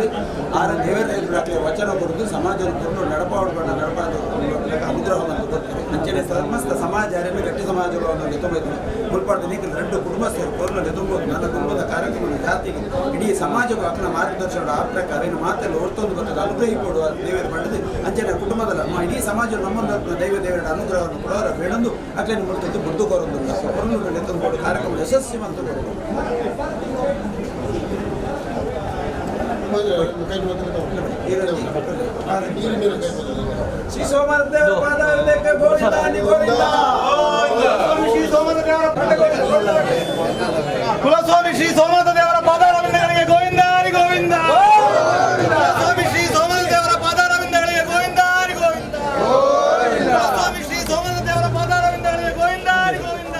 ಪಂಡುದು ಆರ ದೇವರ ಎದುರಾಕ್ಲೆ ವಚನ ಕೊರದು ಸಮಾಜದ ಕೊರಲು ನಡಪಾವಡು ಬಣ್ಣ ನಡಪಾದ ಅನುಗ್ರಹ ಅಂತ ಕೊಡ್ತಾರೆ ಅಂಚನೆ ಸಮಸ್ತ ಸಮಾಜ ಗಟ್ಟಿ ಸಮಾಜಗಳನ್ನು ನೆತ್ತೊಂಬೈತಾರೆ ಮುಲ್ಪಾಡ್ದ ನೀಕಲ್ ಎರಡು ಕುಟುಂಬ ಸೇರಿ ಕೊರಲು ನೆತ್ತೊಂಬೋದು ನನ್ನ ಕುಟುಂಬದ ಕಾರ್ಯಕ್ರಮ ಜಾತಿಗೆ ಇಡೀ ಸಮಾಜಕ್ಕೂ ಅಕ್ಕನ ಮಾರ್ಗದರ್ಶನ ಆ ಪ್ರಕಾರ ಇನ್ನು ಮಾತೆಲ್ಲ ಹೊರತೊಂದು ಬರ್ತದೆ ಅನುಗ್ರಹ ಕೊಡುವ ದೇವರು ಪಂಡದು ಅಂಚನೆ ಕುಟುಂಬದಲ್ಲ ಇಡೀ ಸಮಾಜ ನಮ್ಮೊಂದು ದೈವ ದೇವರ ಅನುಗ್ರಹವನ್ನು ಕೊಡೋರ ಬೇಡಂದು ಅಕ್ಲೇನು ಮುರ್ತದ್ದು ಬುಡ್ದು ಕೊರೊಂದು ಕೊರಲು ನೆತ್ತೊಂದು ಕಾರ್ಯಕ್ರಮ ಯಶಸ್ವಿ ಅಂತ ಶ್ರೀ ಸೋಮನಾಥ ದೇವರ ಪಾದಾರವಿಂದಕ್ಕೆ ಗೋವಿಂದ ಗೋವಿಂದ. ಶ್ರೀ ಸೋಮನಾಥ ದೇವರ ಕುಲಸ್ವಾಮಿ ಶ್ರೀ ಸೋಮನಾಥ ದೇವರ ಪಾದಾರವಿಂದಗಳಿಗೆ ಗೋವಿಂದ ಗೋವಿಂದ. ಕುಲಸ್ವಾಮಿ ಶ್ರೀ ಸೋಮನಾಥ ದೇವರ ಪಾದಾರವಿಂದಗಳಿಗೆ ಗೋವಿಂದ ಗೋವಿಂದ. ಕುಲಸ್ವಾಮಿ ಶ್ರೀ ಸೋಮನಾಥ ದೇವರ ಪಾದಾರವಿಂದಗಳಿಗೆ ಗೋವಿಂದ ಗೋವಿಂದ.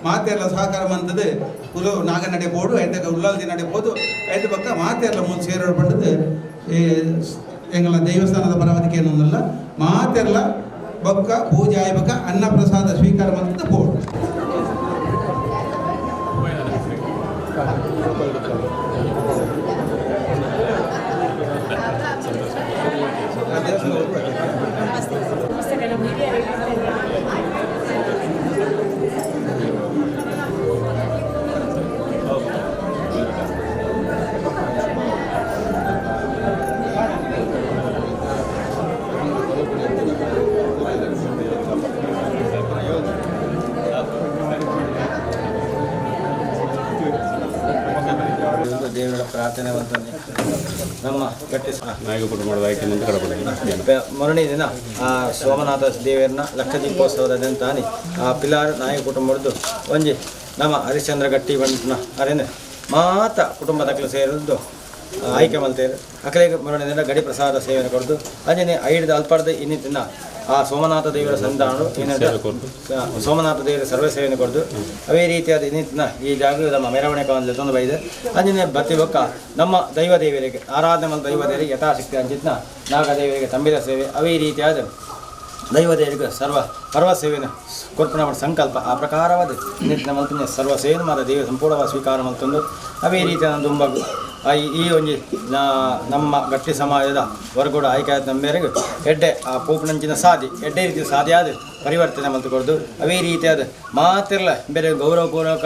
ಮಾತೆಲ್ಲ ಸಹಕಾರ ಮಂತದ್ದು ಕುಲು ನಾಗ ನಡೆಬೋದು, ಐತಕ ಉಲ್ಲಾಲ್ದಿ ನಡೆಬೋದು, ಐದು ಪಕ್ಕ ಮಾತೆಲ್ಲ ಮುಂದೆ ಸೇರೋಡು ಪಂಡದು ಈ ಎಂಗಳ ದೇವಸ್ಥಾನದ ಪರವಾದಿಕೆ ಏನೊಂದಲ್ಲ ಮಾತೆರ್ಲ ಬೊಕ್ಕ ಪೂಜೆ ಆಯ್ಬಕ ಅನ್ನ ಪ್ರಸಾದ ಸ್ವೀಕಾರ ಮಂತದ ಬೋರ್ಡ್. ದೇವರ ಪ್ರಾರ್ಥನೆ ಬಂತಂದೆ ನಮ್ಮ ಗಟ್ಟಿ ನಾಯಕ ಕುಟುಂಬದ ಆಯ್ಕೆ ಮುಂದೆ ಕಡಪಡೆ ಮರಳಿ ದಿನ ಆ ಸೋಮನಾಥ ದೇವರನ್ನ ಲಕ್ಷ ದೀಪೋತ್ಸವದ ತಾನಿ ಆ ಪಿಲಾರ್ ನಾಯಕ ಕುಟುಂಬದ್ದು ಒಂಜಿ ನಮ್ಮ ಹರಿಶ್ಚಂದ್ರ ಗಟ್ಟಿ ಬಂಟ್ನ ಅರೇನೆ ಮಾತ ಕುಟುಂಬದಕ್ಲು ಸೇರಿದ್ದು ಆಯ್ಕೆ ಮಲ್ತೇರು. ಅಕಲೆಗೆ ಮರಳಿ ದಿನ ಗಡಿ ಪ್ರಸಾದ ಸೇವನೆ ಕೊಡ್ದು ಅಂಜನೆ ಐಡ್ದ ಅಲ್ಪರ್ದ ಇನ್ನಿತ್ತಿನ ಆ ಸೋಮನಾಥ ದೇವರ ಸಂಧಾನ ಸೋಮನಾಥ ದೇವರ ಸರ್ವ ಸೇವೆಯನ್ನು ಕೊಡ್ದು ಅದೇ ರೀತಿಯಾದ ಇನ್ನಿತ್ತಿನ ಈ ಜಾಗ ನಮ್ಮ ಮೆರವಣಿಗೆ ಒಂದು ತೊಂದು ಬೈದೆ ಅಂಜನೆ ಬತ್ತಿ ಬೊಕ್ಕ ನಮ್ಮ ದೈವ ದೇವರಿಗೆ ಆರಾಧನೆ ಮಲ್ ದೈವ ದೇವರಿಗೆ ಯಥಾಶಕ್ತಿ ಅಂಚಿತ್ನ ನಾಗದೇವರಿಗೆ ತಂಬಿಲ ಸೇವೆ ಅವೇ ರೀತಿಯಾದ ದೈವ ದೇವರಿಗೆ ಸರ್ವ ಪರ್ವ ಸೇವೆಯನ್ನು ಕೊರ್ಪಣ ಮಾಡ ಸಂಕಲ್ಪ ಆ ಪ್ರಕಾರವಾದ ಇನ್ನಿತ್ತಿನ ಮಲ್ತಿನ ಸರ್ವ ಸೇವೆ ಮಾತ್ರ ದೇವ ಸಂಪೂರ್ಣವಾದ ಸ್ವೀಕಾರ ಮಲ್ತೊಂದು ಅವೇ ರೀತಿಯಾದ ದುಂಬಗು ಈ ಒಂಜಿ ನಮ್ಮ ಗಟ್ಟಿ ಸಮಾಜದ ಹೊರಗೂಡ ಆಯ್ಕೆ ಆದ ಮೇರೆಗೆ ಎಡ್ಡೆ ಆ ಪೂಪನಂಚಿನ ಸಾದಿ ಎಡ್ಡೆ ರೀತಿಯ ಸಾದಿಯಾದ ಪರಿವರ್ತನೆ ಮಲ್ತು ಕೊಡ್ದು ಅವೇ ರೀತಿಯಾದ ಮಾತಿರಲ ಬೇರೆ ಗೌರವಪೂರ್ವಕ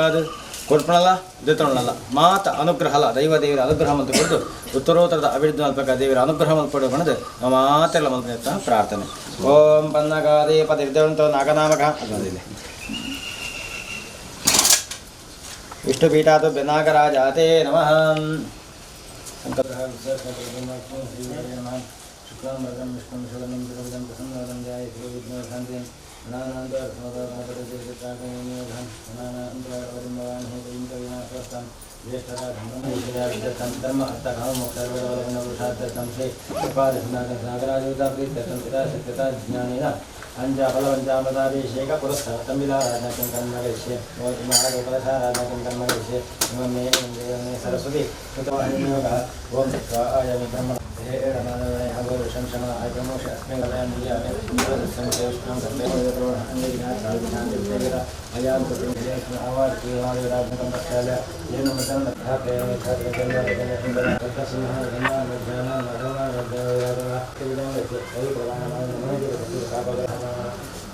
ಕೊಡ್ಪಣಲ್ಲ ದಿತೊಣ್ಣಲ್ಲ ಮಾತ ಅನುಗ್ರಹಲ ದೈವ ದೇವರ ಅನುಗ್ರಹ ಮಲ್ತು ಕೊಡ್ದು ಉತ್ತರೋತ್ತರದ ಅಭಿವೃದ್ಧಿ ಮಲ್ಪಕ ದೇವರ ಅನುಗ್ರಹ ಮಲ್ಪಡು ಬಣ್ಣದು ಮಾತಿರಲ ಮಲ್ಪನೆ ಪ್ರಾರ್ಥನೆ. ಓಂ ಪನ್ನಗಾದೇ ಪದಿರ್ದಂತೋ ನಾಗನಾಮಕ ಅದೊಂದಿದೆ. ವಿಷ್ಣುಪೀಠಾತು ನಾಗರಾಜಾತೇ ನಮಃ. ಜ್ಞಾನೇನ ಪುರಸ್ಕಾರ ತಂಬಿಲಾರಾಧನಾಕಂ ಕರ್ಮಕರಿಷ್ಯೆ ಮಹಾಗೋಪಾಲಾರಾಧನಾಕಂ ಕರ್ಮಕರಿಷ್ಯೆ ಮೇ ಸರಸ್ವತಿ ಓಂ ಸ್ವಾಯಾಮಿ ಬ್ರಹ್ಮ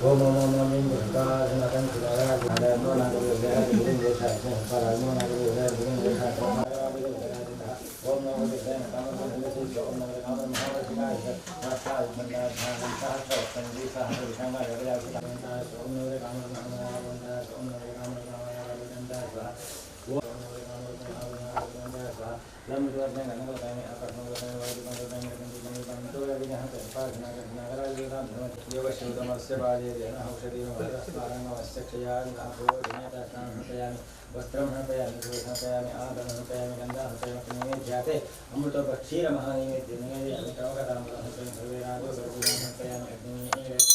ಓಂ ಓಂ ಓಂ ಓಂ वस्त्रं हर्पयामि हर्पयामि आदनं हर्पयामि गन्धं हर्पयामि नैवेद्याते अमृतोपक्षीरमहानैवेद्य नैवेद्यामि कवकताम्बूलं हर्पयामि सर्वे रागो सर्वपूजां हर्पयामि अग्निः।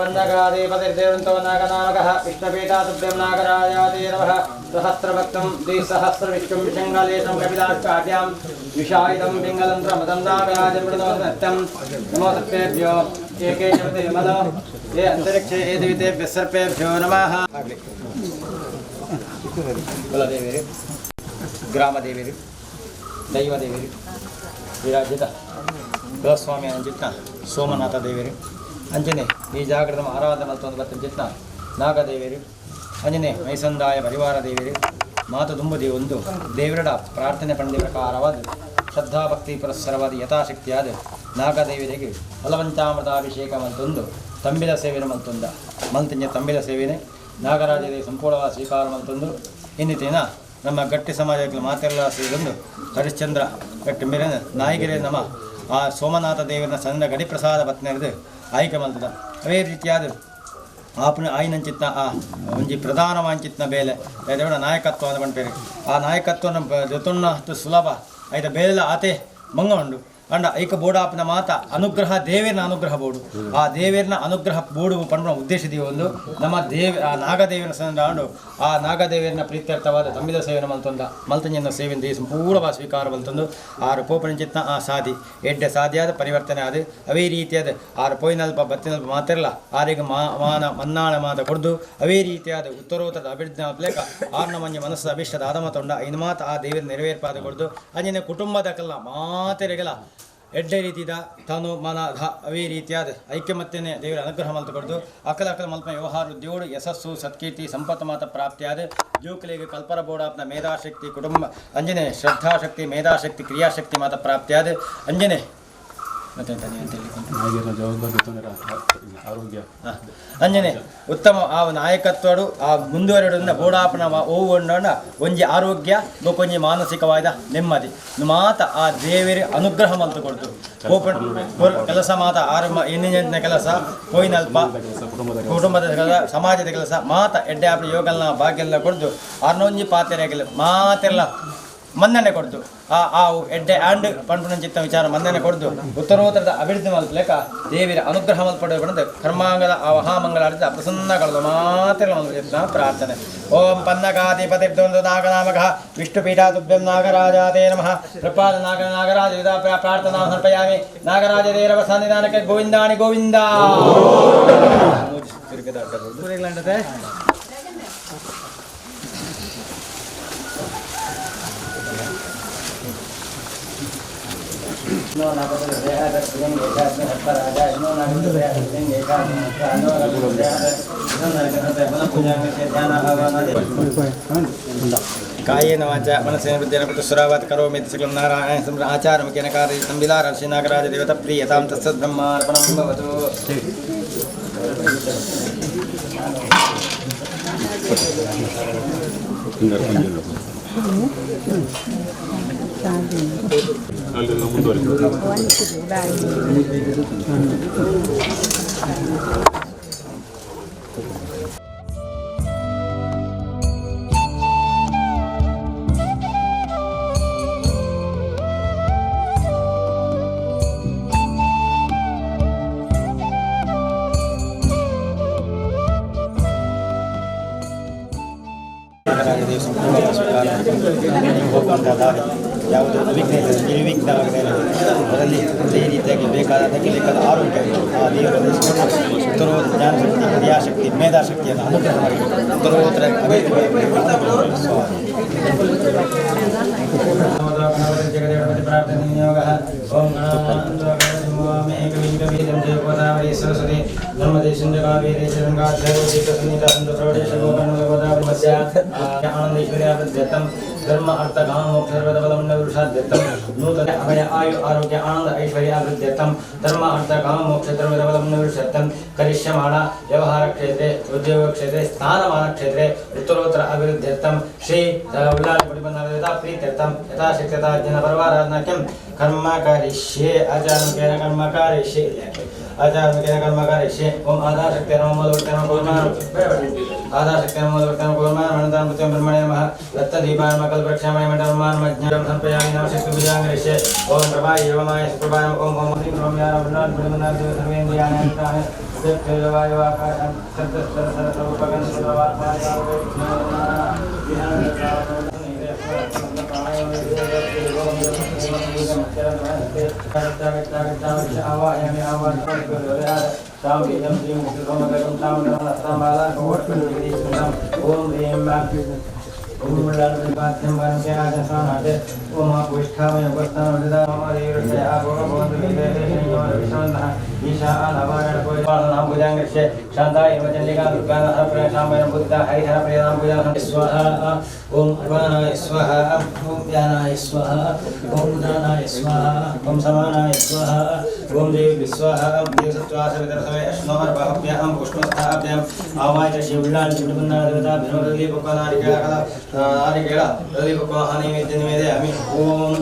ಬಂದಗಾದೇಪತಿರ್ದೇವಂತೋ ನಾಗನಾಮಕಃ ವಿಷ್ಣುಪೀಠಾತುಭ್ಯಂ ನಾಗರಾಜಾತೇ ನಮಃ ಸಹಸ್ರಭಕ್ತಂ ದ್ವಿಸಹಸ್ರವಿಷ್ಣುಂ ಶೃಂಗಲೇಶಂ ಕಪಿಲಾಷ್ಟಾಭ್ಯಾಂ ವಿಷಾಯಿತಂ ಪಿಂಗಲಂತ್ರಮದಂ ನಾಗರಾಜಂ ಮೃದೋನತ್ಯಂ ನಮೋ ಸರ್ಪೇಭ್ಯೋ ಏಕೆ ಚ ವಿಮಲೋ ಯೇ ಅಂತರಿಕ್ಷೇ ಯೇ ದಿವಿತೇಭ್ಯಃ ಸರ್ಪೇಭ್ಯೋ ನಮಃ. ಕುಲದೇವಿರು, ಗ್ರಾಮದೇವಿರು, ದೈವದೇವಿರು, ವಿರಾಜಿತ ಕುಲಸ್ವಾಮಿ ಅಂಚಿತ್ನ ಸೋಮನಾಥ ದೇವರು, ಅಂಜನೆ ಈ ಜಾಗೃತ ಆರಾಧನೆ ಮಲ್ತೊಂದು ಬತ್ತ ನಾಗದೇವರು, ಅಂಜನೆ ಮೈಸಂದಾಯ ಪರಿವಾರ ದೇವರು, ಮಾತು ದುಂಬುದಿ ಒಂದು ದೇವರಡ ಪ್ರಾರ್ಥನೆ ಪಂಡಿ ಪ್ರಕಾರವಾದ ಶ್ರದ್ಧಾಭಕ್ತಿ ಪುರಸ್ಸರವಾದ ಯಥಾಶಕ್ತಿಯಾದ ನಾಗದೇವರಿಗೆ ಫಲವಂತಾಮೃತಾಭಿಷೇಕ ಮಂತೊಂದು ತಂಬಿಲ ಸೇವೆನ ಮಂತೊಂದ ಮಂತಂಜ ತಂಬಿಲ ಸೇವೆನೆ ನಾಗರಾಜದೇವಿ ಸಂಪೂರ್ಣವಾದ ಸ್ವೀಕಾರ ಮಂತೊಂದು ಇನ್ನಿತೇನ ನಮ್ಮ ಗಟ್ಟಿ ಸಮಾಜಕ್ಕೆ ಮಾತೆಲ್ಲ ಸೇರೊಂದು ಹರಿಶ್ಚಂದ್ರ ಗಟ್ಟಿ ಮೇರೆ ನಾಯಿಗೆರೆ ನಮ್ಮ ಆ ಸೋಮನಾಥ ದೇವರನ ಸಣ್ಣ ಗಡಿಪ್ರಸಾದ ಪತ್ನಿಯರದು ಆಯ್ಕೆ ಮಲ್ತದ. ಅದೇ ರೀತಿಯಾದ ಆಪನ ಆಯ್ನಂಚಿತ್ನ ಆ ಒಂಜಿ ಪ್ರಧಾನ ವಾಂಚಿತ್ನ ಬೇಲೆ ದೇವರ ನಾಯಕತ್ವ ಅಂತ ಪಂಪೇರು. ಆ ನಾಯಕತ್ವನ ಜೊತೊನ್ನ ಸುಲಭ ಐತ ಬೇಲೆ ಆತೆ ಮಂಗ ಉಂಡು ಅಂಡ ಐಕ ಬೋಡಾಪನ ಮಾತ ಅನುಗ್ರಹ ದೇವೇರ್ನ ಅನುಗ್ರಹ ಬೋಡು ಆ ದೇವೇರ್ನ ಅನುಗ್ರಹ ಬೋಡು ಪಂಡ ಉದ್ದೇಶ ಒಂದು ನಮ್ಮ ದೇವ ಆ ನಾಗದೇವನ ಸಂದಾಂಡು ಆ ನಾಗದೇವರನ್ನ ಪ್ರೀತ್ಯರ್ಥವಾದ ತಂಬಿದ ಸೇವೆನ ಮಲ್ತೊಂದ ಮಲ್ತಂಜನ ಸೇವೆಯಿಂದ ಸಂಪೂರ್ಣವಾದ ಸ್ವೀಕಾರ ಮಲ್ತೊಂದು ಆರು ಪೋಪನಚಿತ್ನ ಆ ಸಾಧಿ ಎಡ್ಡೆ ಸಾಧಿಯಾದ ಪರಿವರ್ತನೆ ಆದ ಅವೇ ರೀತಿಯಾದ ಆರು ಪೋಯಿನಲ್ಪ ಬತ್ತಿನಲ್ಪ ಮಾತಿರಲ್ಲ ಆರಿಗೆ ಮಾನ ಮನ್ನಾಳ ಮಾತ ಕೊಡ್ದು ಅವೇ ರೀತಿಯಾದ ಉತ್ತರೋತ್ತರದ ಅಭಿವೃದ್ಧಿ ಪ್ಲೇಕ ಆರ್ನ ಮಂಜ ಮನಸ್ಸು ಅಭಿಷ್ಟದ ಆದಮ ತೊಂಡ ಇನ್ನು ಮಾತು ಆ ದೇವರ ನೆರವೇರ್ಪಾದ ಕೊಡ್ದು ಅಂಜಿನ ಕುಟುಂಬದ ಕಲ್ಲ ಮಾತೆರೆಗಲ ಎಡ್ಡೆ ರೀತಿದ ತನು ಮನ ಧ ಅವೇ ರೀತಿಯಾದ ಐಕ್ಯಮತ್ಯನೆ ದೇವರ ಅನುಗ್ರಹ ಮಲ್ತು ಕೊಡ್ದು ಅಕಲ ಅಕಲ ಮಲ್ಪ ವ್ಯವಹಾರ ಉದ್ಯೋಗ ಯಶಸ್ಸು ಸತ್ಕೀರ್ತಿ ಸಂಪತ್ತು ಮಾತ ಪ್ರಾಪ್ತಿಯಾದ ಜೋಕಲಿಗೆ ಕಲ್ಪರ ಬೋಡಾಪ್ನ ಮೇಧಾಶಕ್ತಿ ಕುಟುಂಬ ಅಂಜನೆ ಶ್ರದ್ಧಾಶಕ್ತಿ ಮೇಧಾಶಕ್ತಿ ಕ್ರಿಯಾಶಕ್ತಿ ಮಾತ ಪ್ರಾಪ್ತಿಯಾದ ಅಂಜನೆ ಮತ್ತೆ ಆರೋಗ್ಯ ಅಂಜನೆ ಉತ್ತಮ ಆ ನಾಯಕತ್ವಡು ಆ ಮುಂದುವರೆಡ ಬೋಡಾಪನ ಓ ಒಂಜಿ ಆರೋಗ್ಯ ಬೊಕೊಂಜಿ ಮಾನಸಿಕವಾದ ನೆಮ್ಮದಿ ಮಾತ ಆ ದೇವರ ಅನುಗ್ರಹ ಮಂತು ಕೊಡ್ತು ಕೆಲಸ ಮಾತ ಆರಂಭ ಇನ್ನಿನ ಕೆಲಸ ಕೋಯಿನಲ್ಪ ಕುಟುಂಬದ ಕೆಲಸ ಸಮಾಜದ ಕೆಲಸ ಮಾತ ಎಡ್ಡೆ ಆಪಣ ಯೋಗಲ್ನ ಭಾಗ್ಯಲ್ಲ ಕೊಡ್ದು ಆರ್ನೊಂಜಿ ಪಾತೆರೆಗಿಲ್ಲ ಮಾತೆಲ್ಲ ಮನ್ನಣೆ ಕೊಡ್ದು ಆ ಆ ಎಡ್ಡೆ ಆಂಡ್ ಪಂಪುನ ಚಿತ್ತ ವಿಚಾರ ಮನ್ನಣೆ ಕೊಡ್ದು ಉತ್ತರೋತ್ತರದ ಅಭಿವೃದ್ಧಿ ಮಲ್ಪಲೇಕ ದೇವಿರ ಅನುಗ್ರಹ ಮಲ್ಪಡೆ ಕರ್ಮಾಂಗದ ಆ ಮಹಾಮಂಗಳ ಪ್ರಸನ್ನ ಕಳೆದು ಮಾತ್ರ ಪ್ರಾರ್ಥನೆ. ಓಂ ಪನ್ನಗಾಧಿಪತಿರ್ದ್ವಂದ್ವ ನಾಗನಾಮಕಃ ವಿಷ್ಣುಪೀಠಾತುಭ್ಯಂ ನಾಗರಾಜಾತೇ ನಮಃ. ಪ್ರಪಾದ ನಾಗ ನಾಗರಾಜ ಪ್ರಾರ್ಥನಾ ಸಮರ್ಪಯಾಮಿ. ನಾಗರಾಜ ದೇರವ ಸನ್ನಿಧಾನಕ್ಕೆ ಗೋವಿಂದಾಣಿ ಗೋವಿಂದ. कायेन वाचा मनसेन बुद्धिना कुतुसुरावत् करोमि सकलं नारायण स्मरण आचारमुखेन कार्यं विलारर्षि नागराज देवता प्रीयतां तत्सद्ब्रह्मार्पणं भवतु. ಯಾವುದು ಅವಿಘ್ನ ನಿರ್ವಿಘ್ನವಾಗದೆ ಅದರಲ್ಲಿ ಅದೇ ರೀತಿಯಾಗಿ ಬೇಕಾದ ಅದಕ್ಕೆ ಬೇಕಾದ ಆರೋಗ್ಯ ಆ ದೇವರ ಉತ್ತರೋತ್ತರ ಜ್ಞಾನಶಕ್ತಿ ಕ್ರಿಯಾಶಕ್ತಿ ಮೇಧಾಶಕ್ತಿಯನ್ನು ಅನುಗ್ರಹ ಮಾಡಿ ಉತ್ತರೋತ್ತರ धर्म अर्थ काम मोक्ष सर्वबलमण्डपुरुषाद्यर्थं नूतन अभय आयु आरोग्य आनंद ऐश्वर्य अभिवृद्ध्यर्थं धर्म अर्थ काम मोक्ष सर्वबलमण्डपुरुषार्थं करिष्यमाण व्यवहार क्षेत्रे उद्योग क्षेत्रे स्थानमान क्षेत्रे उत्तरोत्तर अभिवृद्ध्यर्थं श्री उल्लालपुडिबन्धनदेवता प्रीत्यर्थं यथाशक्त्यता जन पर्वाराधनाख्यं कर्म करिष्ये आचारमुखेन कर्म करिष्ये. ಆಚಾರ ಕರ್ಮ ಕರಿಷ್ಯೆ ಓಂ ಆಧಾರಶಕ್ತಿ ನಮೋ ಮೊದಲು ನಮೋ ಆಧಾರಶಕ್ತಿ ನಮೋ ಮೊದಲು ಕುರ್ಮಾನ್ ಮಣದಾನ ಪೃಥ್ವಿ ಬ್ರಹ್ಮಣೇ ನಮಃ ದತ್ತ ದೀಪಾನ್ ಮಕಲ್ ಪ್ರಕ್ಷಾಮಣಿ ಮಂಡಲಮಾನ್ ಮಜ್ಞಾನ ಸಂಪಯಾಮಿ ನಮಃ ಶಕ್ತಿ ಪೂಜಾಂ ಕರಿಷ್ಯೆ ಓಂ ಪ್ರಭಾಯ ಏವಮಾಯ ಸುಪ್ರಭಾಯ ಓಂ ಓಂ ಶ್ರೀ ಬ್ರಹ್ಮಯಾನ ವೃಂದಾನ್ ಬ್ರಹ್ಮನಾಥ ಸರ್ವೇಂದ್ರಿಯಾಣಿ ವಾಕಾಶಂ ಸಪ್ತಸರಸರೂಪಗಣ ओम अर्वाणाय स्वाहा ओम व्यानाय स्वाहा ओम उदानाय स्वाहा ओम समानाय स्वाहा ओम देवी स्वाहा देवसत्वासवितरसवे अश्नोर्बाहुभ्यां पुष्पस्थाभ्यां आवाय शिवलाल चिंटबंधार देवता भिनोदीपकनारिकेळ नारिकेळ दीपकवाह नैवेद्य निवेदयामि ओम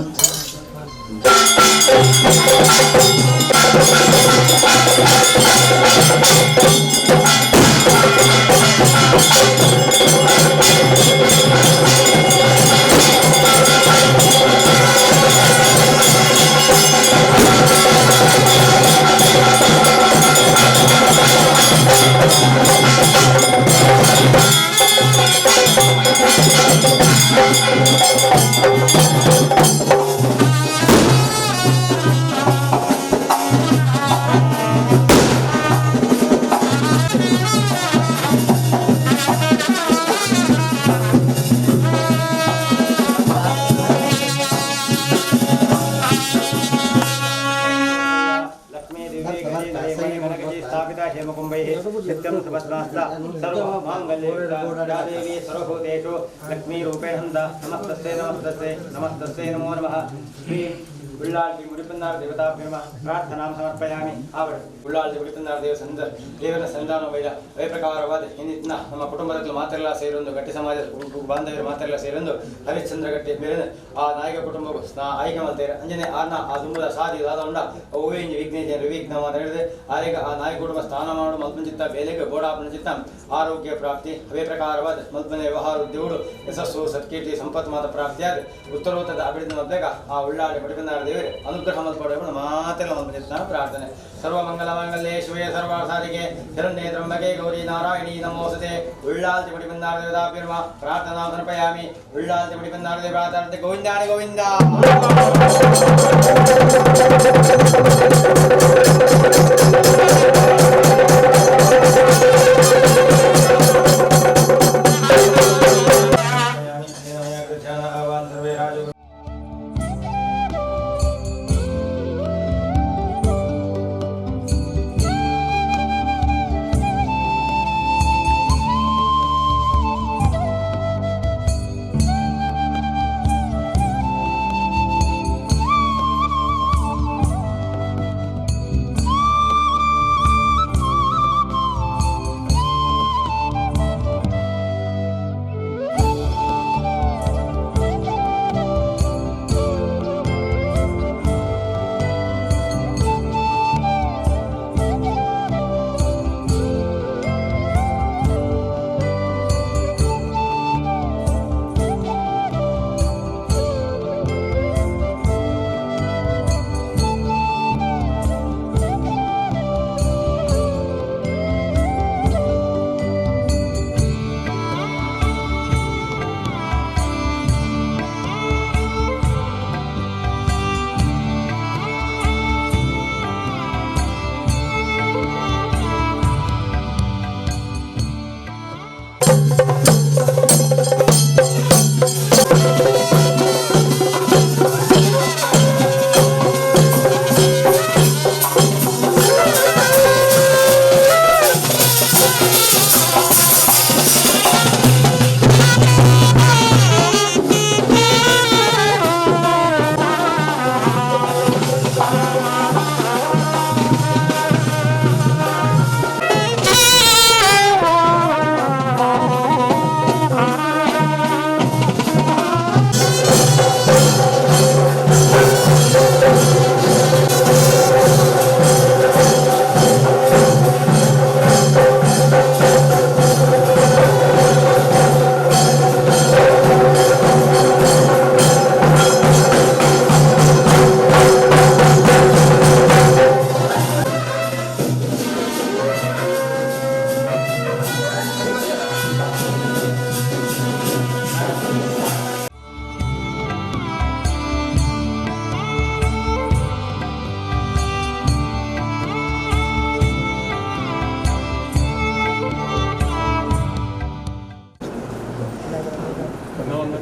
लक्ष्मी रूपेण नमस्तस्यै नमस्तस्यै नमस्तस्यै नमो नमः। श्री ಉಳ್ಳಾಳ್ತಿ ಮುಡಿಪನ್ನಾರ ದೇವತಾಭ್ಯ ನಮಃ ಪ್ರಾರ್ಥನಾಂ ಸಮರ್ಪಯಾಮಿ. ಆವಡ್ ಉಳ್ಳಾಳ್ತಿ ಮುಡಿಪನ್ನಾರ ದೇವ ಸಂದ ದೇವರ ಸಂಧಾನ ವೈದ ವೈ ಪ್ರಕಾರವಾದ ಹಿಂದಿನ ನಮ್ಮ ಕುಟುಂಬದಲ್ಲಿ ಮಾತ್ರೆಲ್ಲ ಸೇರೊಂದು ಗಟ್ಟಿ ಸಮಾಜ ಬಾಂಧವ್ಯರು ಮಾತ್ರೆಲ್ಲ ಸೇರೊಂದು ಹರಿಶ್ಚಂದ್ರ ಗಟ್ಟಿ ಮೇಲಿನ ಆ ನಾಯಕ ಕುಟುಂಬಕ್ಕೂ ಆಯ್ಕೆ ಮಾಡ್ತಾರೆ. ಅಂಜನೆ ಆರ್ನ ಆ ದುಂಬದ ಸಾಧಿ ದಾದ ಉಂಡ ಓವೇ ವಿಘ್ನ ವಿಘ್ನ ಅಂತ ಹೇಳಿದೆ. ಆರೇಗ ಆ ನಾಯಕ ಕುಟುಂಬ ಸ್ನಾನ ಮಾಡು ಮಲ್ಪಂಚಿತ್ತ ಬೇಲೆಗೆ ಬೋಡಾಪನ ಚಿತ್ತ ಆರೋಗ್ಯ ಪ್ರಾಪ್ತಿ ಅವೇ ಪ್ರಕಾರವಾದ ಮಲ್ಪನೆ ವ್ಯವಹಾರ ಉದ್ಯೋಗಗಳು ಯಶಸ್ಸು ಸತ್ಕೀರ್ತಿ ಸಂಪತ್ತು ಮಾತ್ರ ಪ್ರಾಪ್ತಿಯಾದ ಉತ್ತರೋತ್ತರದ ಅಭಿವೃದ್ಧಿ ಮದ್ದಾಗ ಆ ಉಳ್ಳಾಡಿ ಮುಡಿಪನ್ನಾರ ದೇವರೇ ಅನುಗ್ರಹ ಮಲ್ಪಡೆಯನ್ನು ಮಾತೆಲ್ಲ ಮಲ್ಪಂಚಿತ್ತ ಪ್ರಾರ್ಥನೆ. ಸರ್ವಮಂಗಲ ಮಂಗಲ್ಯೇ ಶಿವೇ ಸರ್ವಾಸಾರಿಗೆ ಶರಣ್ಯೇ ತ್ರ್ಯಂಬಕೆ ಗೌರಿ ನಾರಾಯಣಿ ನಮೋಸ್ತುತೆ. ಉಳ್ಳಾಲ್ತಿ ಮುಡಿಪನ್ನಾರ ದೇವತಾಭ್ಯ ನಮಃ ಪ್ರಾರ್ಥನಾ ಸಮರ್ಪಯಾಮಿ. ಉಳ್ಳಾಲ್ತಿ ಮುಡಿಪನ್ನಾರ ದೇವತಾರ್ಥ ಗೋವಿಂದಾನಿ ಗೋವಿಂದ.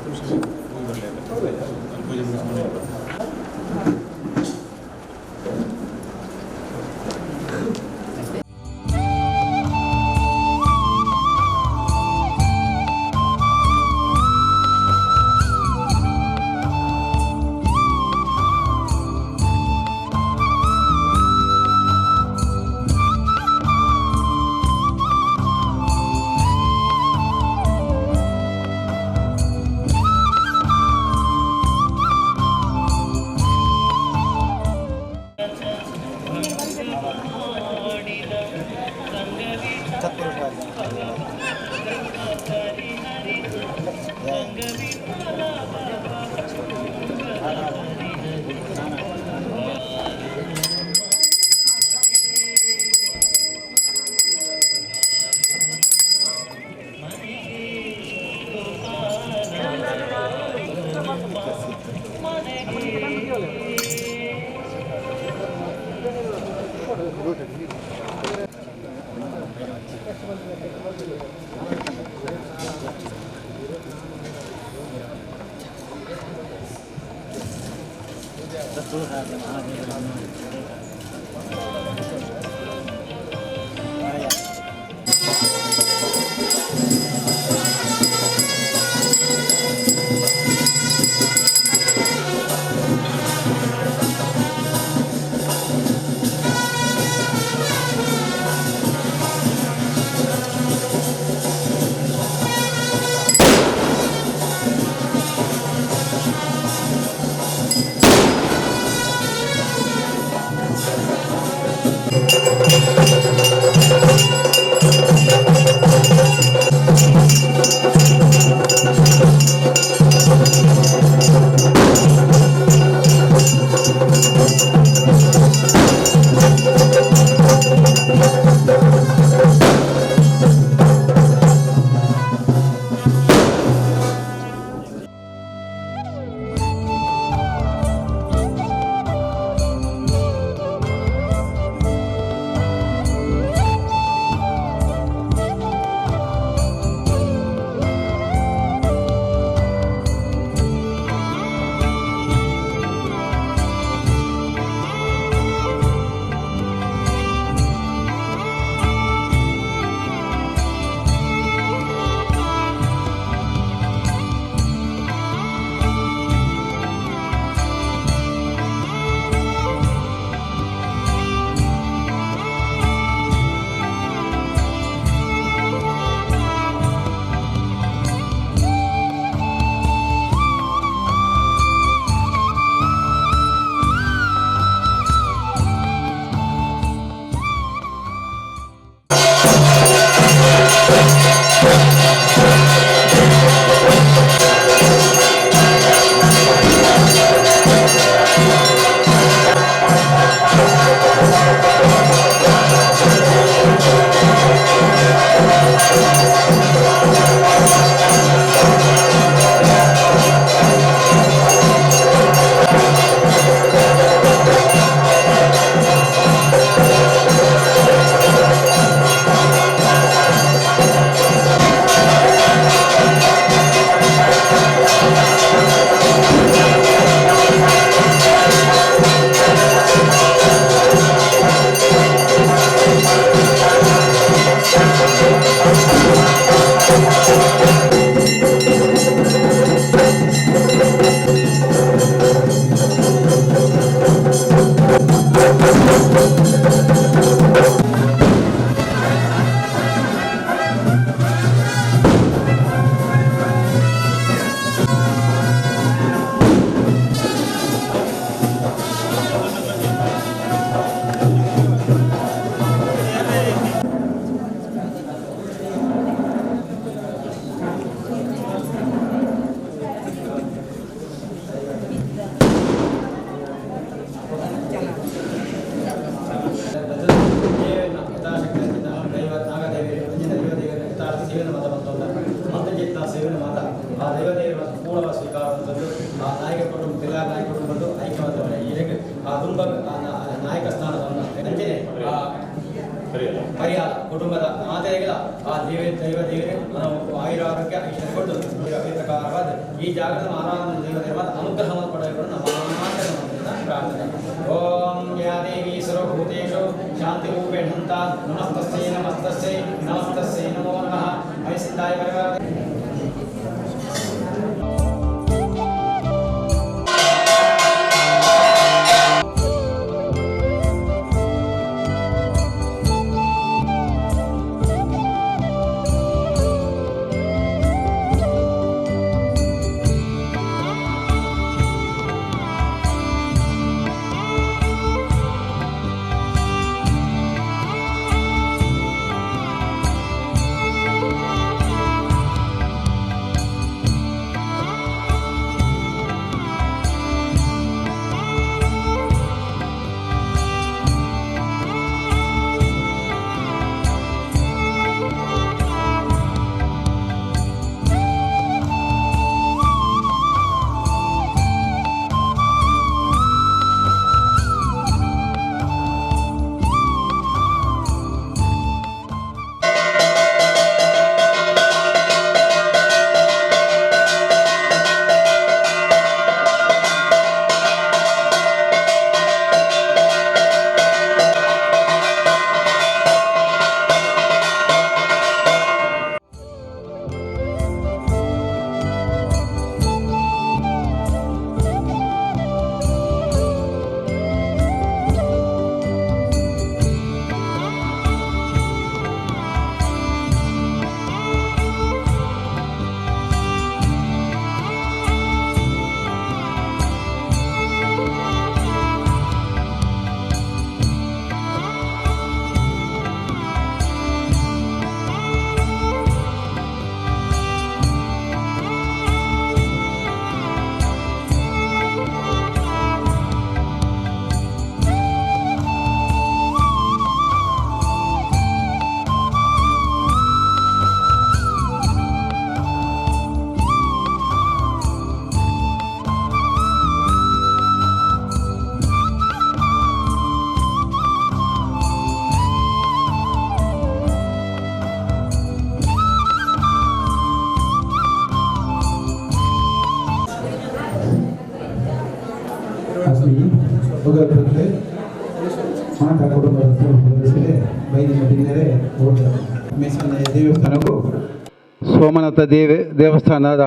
ಪೂಜೆ ಮುಗಿಸ್ಕೊಂಡು. ಪರಿಹಾರ ಕುಟುಂಬದ ಮಾತೆಗಳ ಆ ದೇವ ದೈವ ದೇವರೇ ಆಯುರ ಆರೋಗ್ಯ ಐಶ್ವರ್ಯ ಕೊಟ್ಟು ಪ್ರಕಾರವಾದ ಈ ಜಾಗದ ಆರಾಧನೆ ದೇವ ದೇವರ ಅನುಗ್ರಹವನ್ನು ಪಡೆಯಲು ನಮ್ಮ ಪ್ರಾರ್ಥನೆ. ಓಂ ಯಾ ದೇವಿ ಸರ್ವಭೂತೇಷು ಶಾಂತಿರೂಪೇಣ ನಮಸ್ತಸ್ಯೈ ನಮಸ್ತಸ್ಯೈ ನಮಸ್ತಸ್ಯೈ ನಮೋ ನಮಃ. ಮೈಸಿದ್ಧಾಯ ಪರಿವಾರ. ಮಾತಾ ಕುಟುಂಬದ ಸದಸ್ಯರೇ ಬೈದಿನ ಬಿನ್ನರೆ ದೇವಸ್ಥಾನಕ್ಕೂ ಸೋಮನಾಥ ದೇವಸ್ಥಾನದ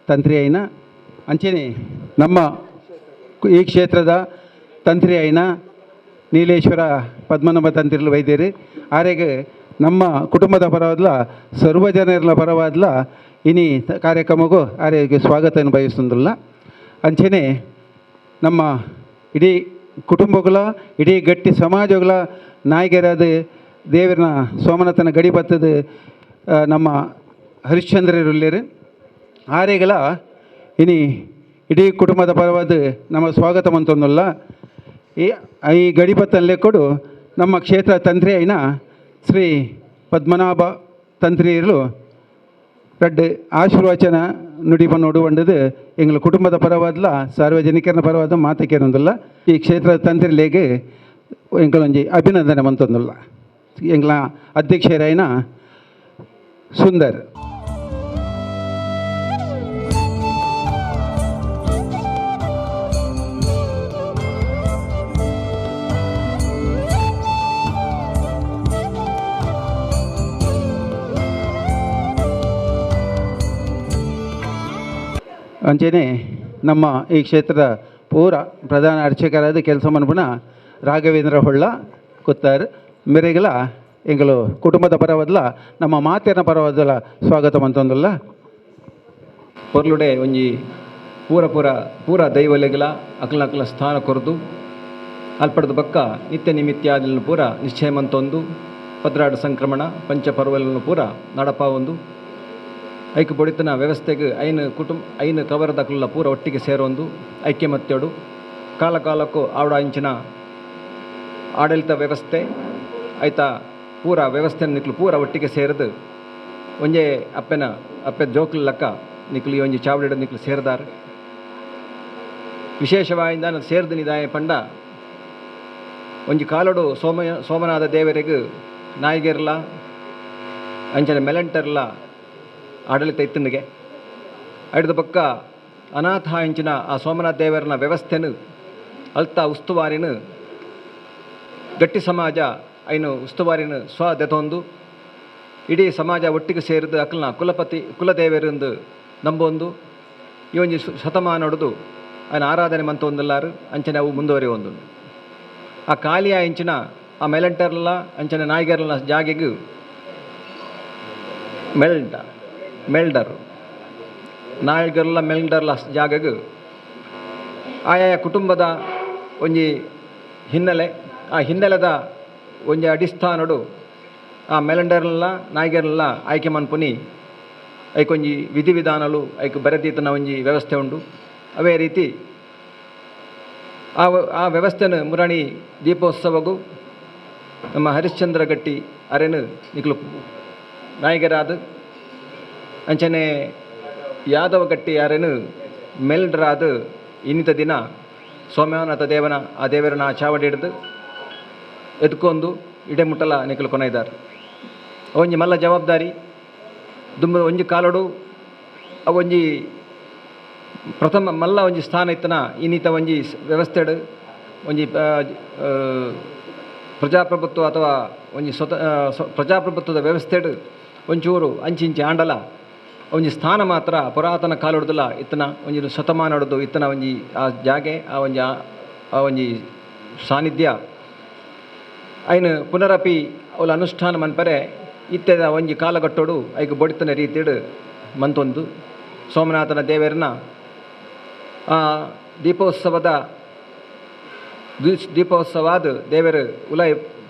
ತಂತ್ರಿ అయిన ಅಂಚೆನೆ ನಮ್ಮ ಈ ಕ್ಷೇತ್ರದ ತಂತ್ರಿ అయిన ನೀಲೇಶ್ವರ ಪದ್ಮನಾಭ ತಂತ್ರಿಲು ವೈದ್ಯರು ಆರೆಗೆ ನಮ್ಮ ಕುಟುಂಬದ ಪರವಾದ್ಲ ಸರ್ವಜನರ ಪರವಾದ್ಲ ಇನಿ ಕಾರ್ಯಕ್ರಮಕ್ಕೂ ಆರೆಗೆ ಸ್ವಾಗತವನ್ನು ಬಯಸುವುದಿಲ್ಲ. ಅಂಚೆನೆ ನಮ್ಮ ಇಡೀ ಕುಟುಂಬಗಳ ಇಡೀ ಗಟ್ಟಿ ಸಮಾಜಗಳ ನಾಯಕರಾದ ದೇವರನ ಸೋಮನಾಥನ ಗಡಿ ಬತ್ತದ ನಮ್ಮ ಹರಿಶ್ಚಂದ್ರರುಳ್ಳೇರು ಆರೆಗಳ ಇನಿ ಇಡೀ ಕುಟುಂಬದ ಪರವಾದ ನಮ್ಮ ಸ್ವಾಗತ ಮಂತೊಂದಲ್ಲ. ಈ ಈ ಗಡಿಪತ್ತಲ್ಲೇ ಕೊಡು ನಮ್ಮ ಕ್ಷೇತ್ರ ತಂತ್ರಿ అయిన ಶ್ರೀ ಪದ್ಮನಾಭ ತಂತ್ರಿಯರು ರಡ್ಡು ಆಶೀರ್ವಚನ ನುಡಿ ನೋಡು వండదు ಎಂಗಳ ಕುಟುಂಬದ ಪರವಾದ್ಲ ಸಾರ್ವಜನಿಕರ ಪರವಾದ ಮಾತಕ್ಕೇನೊಂದಿಲ್ಲ. ಈ ಕ್ಷೇತ್ರದ ತಂತ್ರಿಲೇಗೆ ಎಂಗಳೊಂಜಿ ಅಭಿನಂದನೆ ಮಂತೊಂದಿಲ್ಲ. ಎಂಗಳ ಅಧ್ಯಕ್ಷರಾಯಿನ ಸುಂದರ್. ಅಂಚೆನೆ ನಮ್ಮ ಈ ಕ್ಷೇತ್ರದ ಪೂರ ಪ್ರಧಾನ ಅರ್ಚಕರಾದ ಕೆಲಸ ಮನ್ಪುನ ರಾಘವೇಂದ್ರ ಹೊಳ್ಳ ಕುತ್ತಾರ್ ಮೆರೆಗಳ ಎಂಗಳು ಕುಟುಂಬದ ಪರವಾದಲ ನಮ್ಮ ಮಾತಿನ ಪರವಾದಲ ಸ್ವಾಗತ ಮಂತೊಂದಲ್ಲ. ಪೊರ್ಲುಡೆ ಒಂಜಿ ಪೂರ ಪೂರ ಪೂರ ದೈವಲೆಗಲ ಅಕಲ ಅಕಲ ಸ್ಥಾನ ಕೊರದು ಅಲ್ಪಡದ ಬಕ್ಕ ನಿತ್ಯ ನಿಮಿತ್ಯಾದಿలను ಪೂರ ನಿಶ್ಚಯ ಮಂತೊಂದು ಪದ್ರಾಡು ಸಂಕ್ರಮಣ ಪಂಚಪರ್ವలను ಪೂರ ನಡಪ ಒಂದು ಐಕ್ ಬೊಡಿತನ ವ್ಯವಸ್ಥೆಗೆ ಐನು ಕುಟುಂಬ ಐನು ಕವರದಕಲ್ಲ ಪೂರ ಒಟ್ಟಿಗೆ ಸೇರೊಂದು ಐಕ್ಯಮತ್ಯಡು ಕಾಲ ಕಾಲಕ್ಕೂ ಆವಡ ಇಂಚಿನ ಆಡಳಿತ ವ್ಯವಸ್ಥೆ ಆಯ್ತಾ ಪೂರ ವ್ಯವಸ್ಥೆ ನಿಕ್ಲು ಪೂರ ಒಟ್ಟಿಗೆ ಸೇರಿದು ಒಂಜೆ ಅಪ್ಪೆನ ಅಪ್ಪೆ ಜೋಕ್ಲು ಲಕ್ಕ ನಿಕ್ಲು ಒಂಜಿ ಚಾವಡಿಡ ನಿಕ್ಲು ಸೇರಿದಾರ. ವಿಶೇಷವಾಗಿ ನಾನು ಸೇರಿದ ನಿದಾಯ ಪಂಡ ಒಂಜಿ ಕಾಲಡು ಸೋಮನಾಥ ದೇವರಿಗೆ ನಾಯಿಗೆರ್ಲ ಅಂಚನೆ ಮೆಲಂಟರ್ಲ ಆಡಳಿತ ಇತ್ತನಿಗೆ ಐಡ್ದ ಪಕ್ಕ ಅನಾಥ ಅಂಚಿನ ಆ ಸೋಮನಾಥ ದೇವರನ ವ್ಯವಸ್ಥೆನು ಅಲ್ತ ಉಸ್ತುವಾರಿನ ಗಟ್ಟಿ ಸಮಾಜ ಐನು ಉಸ್ತುವಾರಿನ ಸ್ವದೆತೊಂದು ಇಡೀ ಸಮಾಜ ಒಟ್ಟಿಗೆ ಸೇರಿದು ಅಕಲ್ನ ಕುಲಪತಿ ಕುಲದೇವರೆಂದು ನಂಬೊಂದು ಈ ಒಂಜಿ ಶತಮಾನೊಡ್ದು ఆయన ಆರಾಧನೆ ಮಂತೊಂದುಲ್ಲಾರು ಅಂಚನೆ ಅವು ಮುಂದುವರಿಯೊಂದು. ಆ ಕಾಲಿಯ ಇಂಚಿನ ಆ ಮೆಲಂಟರ್ಲ ಅಂಚನೆ ನಾಯಿಗರ್ಲ ಜಾಗೆಗು ಮೆಲ್ಡರ್ ನಾಯಿಗರ್ಲ ಮೆಲ್ಡರ್ಲ ಜಾಗಗು ಆಯಾಯ ಕುಟುಂಬದ ಒಂಜಿ ಹಿನ್ನೆಲೆ, ಆ ಹಿನ್ನೆಲೆದ ಒಂಜಿ ಅಡಿಸ್ಥಾನಡು ಆ ಮೆಲಂಡರ್ಲ ನಾಯಿಗರ್ಲ ಆಯ್ಕೆ ಮನ್ಪುನಿ ಐಕೊಂಜಿ ವಿಧಿವಿಧಾನಲು ಐಕ್ ಬರೆದೀತನ ಒಂಜಿ ವ್ಯವಸ್ಥೆ ಉಂಡು. ಅವೇ ರೀತಿ ಆ ಆ ವ್ಯವಸ್ಥೆನ ಮುರಾಣಿ ದೀಪೋತ್ಸವಗೂ ನಮ್ಮ ಹರಿಶ್ಚಂದ್ರ ಗಟ್ಟಿ ಅರೆನು ನಿಕ್ಲು ನಾಯಕರಾದ ಅಂಚನೆ ಯಾದವ ಗಟ್ಟಿ ಅರೆನು ಮೆಲ್ಡ್ರಾದ ಇನ್ನಿತ ದಿನ ಸೋಮನಾಥ ದೇವನ ಆ ದೇವರನ್ನ ಚಾವಡಿ ಹಿಡಿದು ಎದ್ಕೊಂದು ಇಡೆಮುಟ್ಟಲ ನಿಕ್ಲು ಕೊನೈದಾರ್. ಒಂಜಿ ಮಲ್ಲ ಜವಾಬ್ದಾರಿ ದುಂಬ ಒಂಜಿ ಕಾಲಡು ಅವೊಂಜಿ ಪ್ರಥಮ ಮಲ್ಲ ಒಂಜಿ ಸ್ಥಾನ ಇತ್ತನ ಇನ್ನಿತ ಒಂಜಿ ವ್ಯವಸ್ಥೆಡ್ ಒಂಜಿ ಪ್ರಜಾಪ್ರಭುತ್ವ ಅಥವಾ ಒಂಜಿ ಸ್ವತಃ ಪ್ರಜಾಪ್ರಭುತ್ವದ ವ್ಯವಸ್ಥೆಡ್ ಒಂಚೂರು ಅಂಚಿಂಚಿ ಆಂಡಲ ಒಂಜಿ ಸ್ಥಾನ ಮಾತ್ರ ಪುರಾತನ ಕಾಲೊಡ್ದಲ ಇತ್ತನ ಒಂಜಿ ಶತಮಾನೊಡ್ದು ಇತ್ತನ ಒಂಜಿ ಆ ಜಾಗೆ ಆ ಒಂಜಿ ಆ ಒಂಜಿ ಸಾನ್ನಿಧ್ಯ ಐನು ಪುನರಪಿ ಅವಳ ಅನುಷ್ಠಾನ ಮನ್ಪರೆ ಇತ್ತೆದ ಒಂಜಿ ಕಾಲಗಟ್ಟೋಡು ಐಕ್ ಬೊಡಿತನ ರೀತಿಡು ಮಂತೊಂದು ಸೋಮನಾಥನ ದೇವರನ್ನ ಆ ದೀಪೋತ್ಸವದ ದೀಪೋತ್ಸವಾದ ದೇವರು ಉಲೈ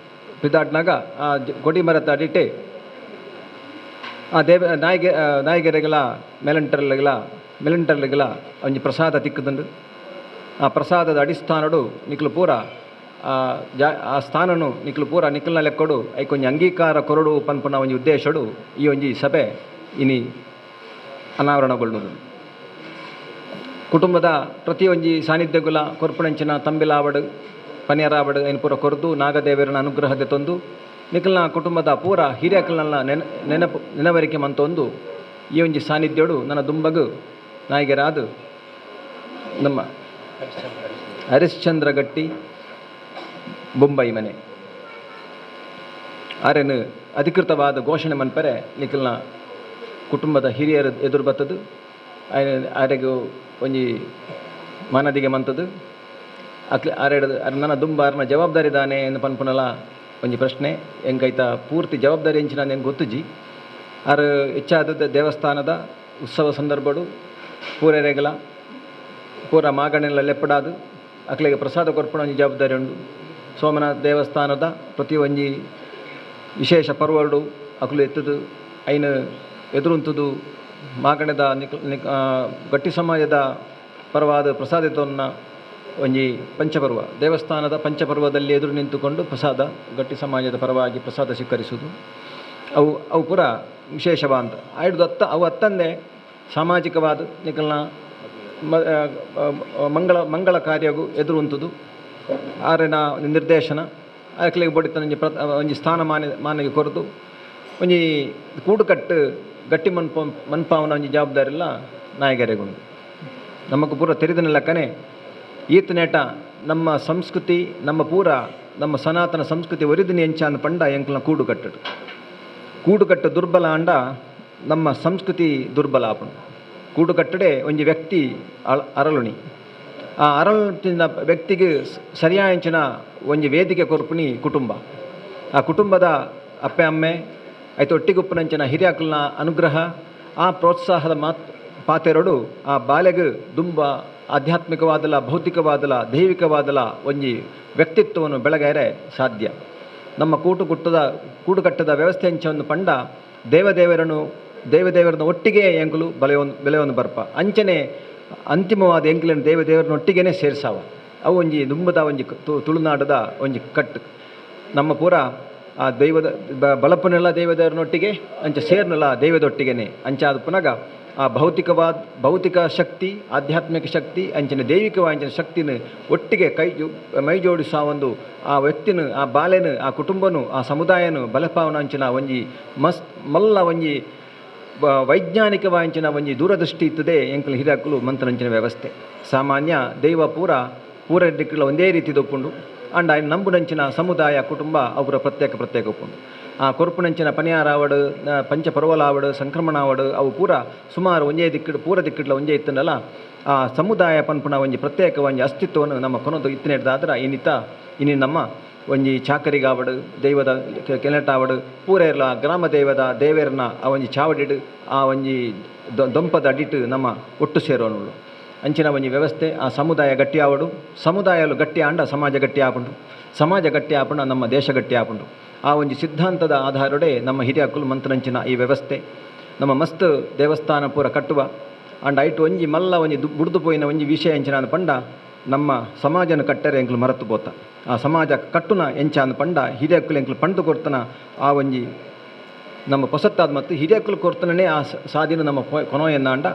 ಪಿದಾಟ್ನಾಗ ಆ ಕೊಡಿ ಮರತ ಅಡಿಟೆ ಆ ದೇವ ನಾಯಿಗೆ ನಾಯಿಗೆರೆಗಳ ಮೆಲಂಟರ್ಲೆಗಳ ಒಂಜಿ ಪ್ರಸಾದ ತಿಕ್ಕುದುಂಡು. ಆ ಪ್ರಸಾದದ ಅಡಿಸ್ಥಾನಡು ನಿಕ್ಲು ಪೂರ ಆ ಆ ಸ್ಥಾನನು ನಿಕ್ಲು ಪೂರ ನಿಕ್ಲ್ನ ಲೆಕ್ಕಡು ಐಕೊಂಜಿ ಅಂಗೀಕಾರ ಕೊರಡು ಪನ್ಪುನ ಒಂಜಿ ಉದ್ದೇಶಡು ಈ ಒಂಜಿ ಸಭೆ ಇನಿ ಅನಾವರಣಗೊಳ್ಳುವುದು. ಕುಟುಂಬದ ಪ್ರತಿಯೊಂಜಿ ಸಾನ್ನಿಧ್ಯಗುಲ ಕೊರ್ಪುಣಂಚಿನ ತಂಬಿಲಾವಡು ಪನಿಯರಾವಡು ಐನ್ ಪೂರ ಕೊರ್ದು ನಾಗದೇವರನ ಅನುಗ್ರಹದ ತಂದು ನಿಖಲ್ನ ಕುಟುಂಬದ ಪೂರ ಹಿರಿಯಕಲ್ನ ನೆನಪು ನೆನವರಿಕೆ ಮಂತೊಂದು ಈ ಒಂಜಿ ಸಾನ್ನಿಧ್ಯೋಡು ನನ್ನ ದುಂಬಗು ನಾಯಕರಾದ ನಮ್ಮ ಹರಿಶ್ಚಂದ್ರ ಗಟ್ಟಿ ಬೊಂಬೈ ಮನೆ ಆರೆನು ಅಧಿಕೃತವಾದ ಘೋಷಣೆ ಮನ್ಪರೆ ನಿಖಲ್ನ ಕುಟುಂಬದ ಹಿರಿಯರ ಎದುರು ಬತ್ತದು ಆರೆಗು ಒಂಜಿ ಮಾನದಿಗೆ ಮಂತದು ಅಕ್ಲೆ ಆರೆಡ್ ನನ್ನ ದುಂಬಾರನ ಜವಾಬ್ದಾರಿ ದಾನೆ ಎಂದು ಪನ್ಪುನಲ ಒಂಜಿ ಪ್ರಶ್ನೆ ಎಂಕೈತ ಪೂರ್ತಿ ಜವಾಬ್ದಾರಿ ಎಂಚಿನ ಎಂಕ್ ಗೊತ್ತುಜಿ. ಆರು ಹೆಚ್ಚಾದ ದೇವಸ್ಥಾನದ ಉತ್ಸವ ಸಂದರ್ಭಡು ಪೂರೆರೆಗಲ ಪೂರ ಮಾಗಣೆಲ್ಲ ಲೆಪ್ಪಡಾದು ಅಕ್ಲೆಗೆ ಪ್ರಸಾದ ಕೊರ್ಪುನ ಒಂಜಿ ಜವಾಬ್ದಾರಿ ಉಂಡು. ಸೋಮನಾಥ ದೇವಸ್ಥಾನದ ಪ್ರತಿ ಒಂಜಿ ವಿಶೇಷ ಪರ್ವಡು ಅಕ್ಲು ಎತ್ತುದು ಐನು ಎದುರುಂತುದು ಮಾಗಣೆದ ಗಟ್ಟಿ ಸಮಾಜದ ಪರವಾದ ಪ್ರಸಾದತವನ್ನ ಒಂಜಿ ಪಂಚಪರ್ವ ದೇವಸ್ಥಾನದ ಪಂಚಪರ್ವದಲ್ಲಿ ಎದುರು ನಿಂತುಕೊಂಡು ಪ್ರಸಾದ ಗಟ್ಟಿ ಸಮಾಜದ ಪರವಾಗಿ ಪ್ರಸಾದ ಸ್ವೀಕರಿಸುವುದು ಅವು ಅವು ಪೂರ ವಿಶೇಷವಾದ ಆಯ್ದು ಅತ್ತ ಅವು ಅತ್ತಂದೆ ಸಾಮಾಜಿಕವಾದ ನಿಕಲ್ನ ಮಂಗಳ ಮಂಗಳ ಕಾರ್ಯಗೂ ಎದುರು ಉಂತುದು ಆರೆನ ನಿರ್ದೇಶನ ಅಕ್ಲೆಗ್ ಬೊಡಿತ ಒಂಜಿ ಒಂಜಿ ಸ್ಥಾನಮಾನ ಮಾನಿಗೆ ಕೊರದು ಒಂಜಿ ಕೂಡುಕಟ್ಟು ಗಟ್ಟಿ ಮನ್ಪಾವನ ಒಂಜಿ ಜವಾಬ್ದಾರಿಲ್ಲ ನಾಯಕರಿಗುಂಡು. ನಮಕ್ ಪೂರ ತೆರಿದಿನ ಲೆಕ್ಕನೆ ಈತನೇಟ ನಮ್ಮ ಸಂಸ್ಕೃತಿ ನಮ್ಮ ಪೂರ ನಮ್ಮ ಸನಾತನ ಸಂಸ್ಕೃತಿ ಒರಿದಿನ ಎಂಚಾನ್ ಪಂಡ ಎಂಕ್ಲನ ಕೂಡುಕಟ್ಟಡು ಕೂಡುಕಟ್ಟು ದುರ್ಬಲ ಅಂಡ ನಮ್ಮ ಸಂಸ್ಕೃತಿ ದುರ್ಬಲ ಆಪುಂಡು. ಕೂಡುಕಟ್ಟಡೆ ಒಂಜಿ ವ್ಯಕ್ತಿ ಅರಳುಣಿ ಆ ಅರಳುತಿನ ವ್ಯಕ್ತಿಗೆ ಸರಿಯಾಂಚಿನ ಒಂಜಿ ವೇದಿಕೆ ಕೊರ್ಪುನಿ ಕುಟುಂಬ. ಆ ಕುಟುಂಬದ ಅಪ್ಪೆ ಅಮ್ಮೆ ಐತ ಒಟ್ಟಿಗುಪ್ಪುನಂಚಿನ ಹಿರಿಯಾಕಲ್ನ ಅನುಗ್ರಹ ಆ ಪ್ರೋತ್ಸಾಹದ ಮಾತ್ ಪಾತೆರಡು ಆ ಬಾಲೆಗ್ ದುಂಬ ಆಧ್ಯಾತ್ಮಿಕವಾದಲ ಭೌತಿಕವಾದಲ ದೈವಿಕವಾದಲ ಒಂಜಿ ವ್ಯಕ್ತಿತ್ವವನ್ನು ಬೆಳಗಾರೆ ಸಾಧ್ಯ. ನಮ್ಮ ಕೂಡುಕಟ್ಟದ ವ್ಯವಸ್ಥೆ ಅಂಚವನ್ನು ಪಂಡ ದೇವದೇವರನ್ನು ದೇವದೇವರನ್ನ ಒಟ್ಟಿಗೆ ಎಂಕುಲು ಬೆಲೆಯೊಂದು ಬರ್ಪ ಅಂಚನೆ ಅಂತಿಮವಾದ ಎಂಕುಲನ್ನು ದೇವದೇವರನ್ನ ಒಟ್ಟಿಗೆನೇ ಸೇರ್ಸಾವ ಅವು ಒಂಜಿ ದುಂಬದ ಒಂಜಿ ತುಳುನಾಡದ ಒಂಜಿ ಕಟ್ಟು. ನಮ್ಮ ಪೂರ ಆ ದೈವದ ಬಲಪನೆಲ್ಲ ದೇವದೇವರನ್ನೊಟ್ಟಿಗೆ ಅಂಚ ಸೇರ್ನೆಲ್ಲ ದೈವದೊಟ್ಟಿಗೆನೆ ಅಂಚಾದ ಪುನಗ ಆ ಭೌತಿಕ ಶಕ್ತಿ, ಆಧ್ಯಾತ್ಮಿಕ ಶಕ್ತಿ ಅಂಚಿನ ದೈವಿಕವಾಂಚಿನ ಶಕ್ತಿನ ಒಟ್ಟಿಗೆ ಕೈ ಮೈ ಜೋಡಿಸ ಒಂದು ಆ ವ್ಯಕ್ತಿನ, ಆ ಬಾಲೆನು, ಆ ಕುಟುಂಬನು, ಆ ಸಮುದಾಯನು ಬಲಪಾವನ ಅಂಚಿನ ಒಂಜಿ ಮಸ್ತ್ ಮಲ್ಲ ಒಂಜಿ ವೈಜ್ಞಾನಿಕವಾಂಚಿನ ಒಂಜಿ ದೂರದೃಷ್ಟಿ ಇತ್ತದೆ ಎಂಕಲ್ ಹಿರಿಯಕ್ಕಲು ಮಂತ್ರನಂಚಿನ ವ್ಯವಸ್ಥೆ. ಸಾಮಾನ್ಯ ದೈವ ಪೂರ ಪೂರ ದಿಕ್ಕುಲ ಒಂದೇ ರೀತಿ ದೊಪ್ಪುಂಡು. ಅಂಡ್ ಆಯ್ನ ನಂಬುನಂಚಿನ ಸಮುದಾಯ ಕುಟುಂಬ ಅವರ ಪ್ರತ್ಯೇಕ ಪ್ರತ್ಯೇಕ ಉಪ್ಪುಂಡು. ಆ ಕೊರ್ಪುನಂಚಿನ ಪನಿಯಾರ ಆವಡು, ಪಂಚ ಪರ್ವಲಾವಡು, ಸಂಕ್ರಮಣ ಆವಡು, ಅವು ಪೂರ ಸುಮಾರು ಒಂಜೇ ದಿಕ್ಕಿಡು ಪೂರ ದಿಕ್ಕಿಡ್ಲ ಒಂಜೇ ಇತ್ತಂಡಲ್ಲ ಆ ಸಮುದಾಯ ಪನ್ಪುನ ಒಂಜಿ ಪ್ರತ್ಯೇಕ ಒಂಜಿ ಅಸ್ತಿತ್ವವನ್ನು ನಮ್ಮ ಕೊನೊದು ಇತ್ತಿನೆಡ್ದಾದ್ರೆ ಇನ್ನಿತ ಇನಿ ನಮ್ಮ ಒಂಜಿ ಚಾಕರಿಗಾವಡು, ದೈವದ ಕೆನೆಟಾವಡು, ಪೂರೇರ್ಲ ಗ್ರಾಮ ದೈವದ ದೇವೇರ್ನ ಆ ಒಂಜಿ ಚಾವಡಿಡು ಆ ಒಂಜಿ ದೊಂಪದ ಅಡಿಟ್ಟು ನಮ್ಮ ಒಟ್ಟು ಸೇರೋನುಳ್ಳು. ಅಂಚಿನ ಒಂಜಿ ವ್ಯವಸ್ಥೆ ಆ ಸಮುದಾಯ ಗಟ್ಟಿ ಆವಡು, ಸಮುದಾಯಲು ಗಟ್ಟಿ ಆಂಡ ಸಮಾಜ ಗಟ್ಟಿ ಆಪುಂಡು, ಸಮಾಜ ಗಟ್ಟಿ ಆಪುಂಡ ನಮ್ಮ ದೇಶ ಗಟ್ಟಿ ಆಪುಂಡು. ಆ ಒಂಜಿ ಸಿದ್ಧಾಂತದ ಆಧಾರಡೆ ನಮ್ಮ ಹಿರಿಯಕ್ಕುಲು ಮಂತ್ರನಂಚಿನ ಈ ವ್ಯವಸ್ಥೆ ನಮ್ಮ ಮಸ್ತ್ ದೇವಸ್ಥಾನ ಪೂರ ಕಟ್ಟುವ ಅಂಡ್ ಐಟು ಒಂಜಿ ಮಲ್ಲ ಒಂಜಿ ಬುಡ್ದು ಪೋಯಿನ ಒಂಜಿ ವಿಷಯ ಎಂಚಿನ ಪಂಡ ನಮ್ಮ ಸಮಾಜನ ಕಟ್ಟರೆ ಎಂಕ್ಲು ಮರತು ಪೋತ. ಆ ಸಮಾಜ ಕಟ್ಟುನ ಎಂಚ ಅಂದ್ ಪಂಡ ಹಿರಿಯಕ್ಕುಲು ಎಂಕ್ಲು ಪಂಡು ಕೊರ್ತನ ಆ ಒಂಜಿ ನಮ್ಮ ಪೊಸತ್ತಾದ ಮತ್ತು ಹಿರಿಯಕ್ಕುಲು ಕೊರ್ತನೇ ಆ ಸಾದಿನ ನಮ್ಮ ಕೊನೊಯನ್ನಾಂಡ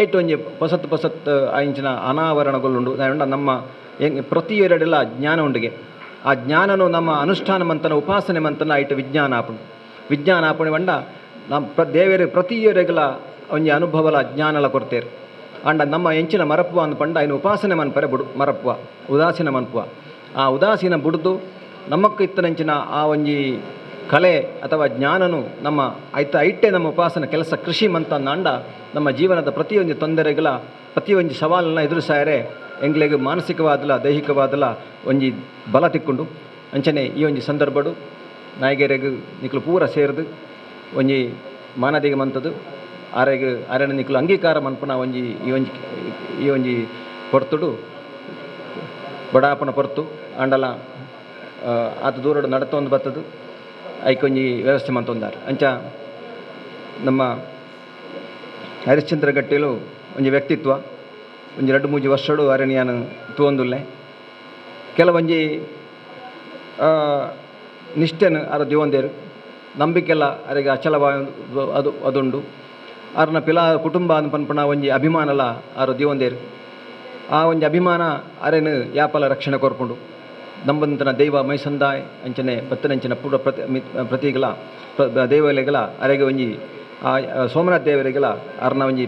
ಐಟು ಒಂಜಿ ಪೊಸತ್ತು ಪೊಸತ್ತು ಇಂಚಿನ ಅನಾವರಣಗಳುಂಡು. ನಮ್ಮ ಪ್ರತಿ ಎರಡೆಲ್ಲ ಜ್ಞಾನ ಉಂಡಿಗೆ ಆ ಜ್ಞಾನನು ನಮ್ಮ ಅನುಷ್ಠಾನ ಮಂತನ ಉಪಾಸನೆ ಮಂತನ ಐಟು ವಿಜ್ಞಾನ ಆಪುಂಡು. ವಿಜ್ಞಾನ ಆಪುಣೆ ಪಂಡ ನಮ್ಮ ದೇವೇರು ಪ್ರತಿಯೊರೆಗಳ ಒಂಜಿ ಅನುಭವಲ ಜ್ಞಾನಲ ಕೊರ್ತೇರು. ಅಂಡ ನಮ್ಮ ಎಂಚಿನ ಮರಪುವ ಅಂದ್ ಪಂಡ ಐನು ಉಪಾಸನೆ ಮನ್ಪರೆ ಬುಡು ಮರಪುವ ಉದಾಸೀನ ಮನ್ಪುವ. ಆ ಉದಾಸೀನ ಬುಡ್ದು ನಮ್ಮಕ್ಕ ಇತ್ತನಂಚಿನ ಆ ಒಂಜಿ ಕಲೆ ಅಥವಾ ಜ್ಞಾನನು ನಮ್ಮ ಐತ ಐಟೆ ನಮ್ಮ ಉಪಾಸನ ಕೆಲಸ ಕೃಷಿ ಮಂತನ್ನಾಂಡ ನಮ್ಮ ಜೀವನದ ಪ್ರತಿಯೊಂದು ತೊಂದರೆಗಳ ಪ್ರತಿಯೊಂದು ಸವಾಲನ್ನ ಎದುರಿಸಾಯರೆ ಎಂಗ್ಲೆಗ್ ಮಾನಸಿಕವಾದಲ ದೈಹಿಕವಾದಲ ಒಂಜಿ ಬಲ ತಿಕ್ಕೊಂಡು. ಅಂಚನೆ ಈ ಒಂಜಿ ಸಂದರ್ಭಡು ನಾಯಕರಿಗೆ ನಿಕ್ಲು ಪೂರ ಸೇರ್ದು ಒಂಜಿ ಮಾನದಿಗೆ ಮಂತದು ಆರೆಗ್ ಆರೆನ ನಿಕ್ಲು ಅಂಗೀಕಾರ ಮನ್ಪುನ ಒಂಜಿ ಈ ಒಂಜಿ ಪೊರ್ತುಡು ಬಡಾಪನ ಪೊರ್ತು ಆಂಡಲ ಆತ ದೂರಡು ನಡತೊಂದು ಬತ್ತದು ಐಕೊಂಜಿ ವ್ಯವಸ್ಥೆ ಮಂತೊಂದಾರ್. ಅಂಚ ನಮ್ಮ ಹರಿಶ್ಚಂದ್ರ ಗಟ್ಟಿಲು ಒಂಜಿ ವ್ಯಕ್ತಿತ್ವ ಒಂಜಿ ರಡ್ಡು ಮೂಜಿ ವರ್ಷಡು ಅರಣ್ಯಾನ ತೂವೊಂದುಲ್ಲೆ. ಕೆಲವೊಂಜಿ ನಿಷ್ಠೆನು ಅರ ದಿವಂದೇರು ನಂಬಿಕೆಲ್ಲ ಅರೆಗೆ ಅಚಲವ ಅದು ಅದುಂಡು. ಆರ್ನ ಪಿಲಾ ಕುಟುಂಬ ಅಂದ್ ಪನ್ಪುನ ಒಂಜಿ ಅಭಿಮಾನಲ ಆರು ದಿವಂದೇರು. ಆ ಒಂಜಿ ಅಭಿಮಾನ ಅರೆನು ಯಾಪಲ ರಕ್ಷಣೆ ಕೊರ್ಪುಂಡು. ನಂಬಂತನ ದೈವ ಮೈಸಂದಾಯ್ ಅಂಚನೆ ಬತ್ತನಂಚಿನ ಪೂರ ಪ್ರತಿಗಳ ದೇವಲೆಗಳ ಅರೆಗೆ ಒಂಜಿ ಆ ಸೋಮನಾಥ ದೇವರಿಗೆಲ ಅರ್ನ ಒಂಜಿ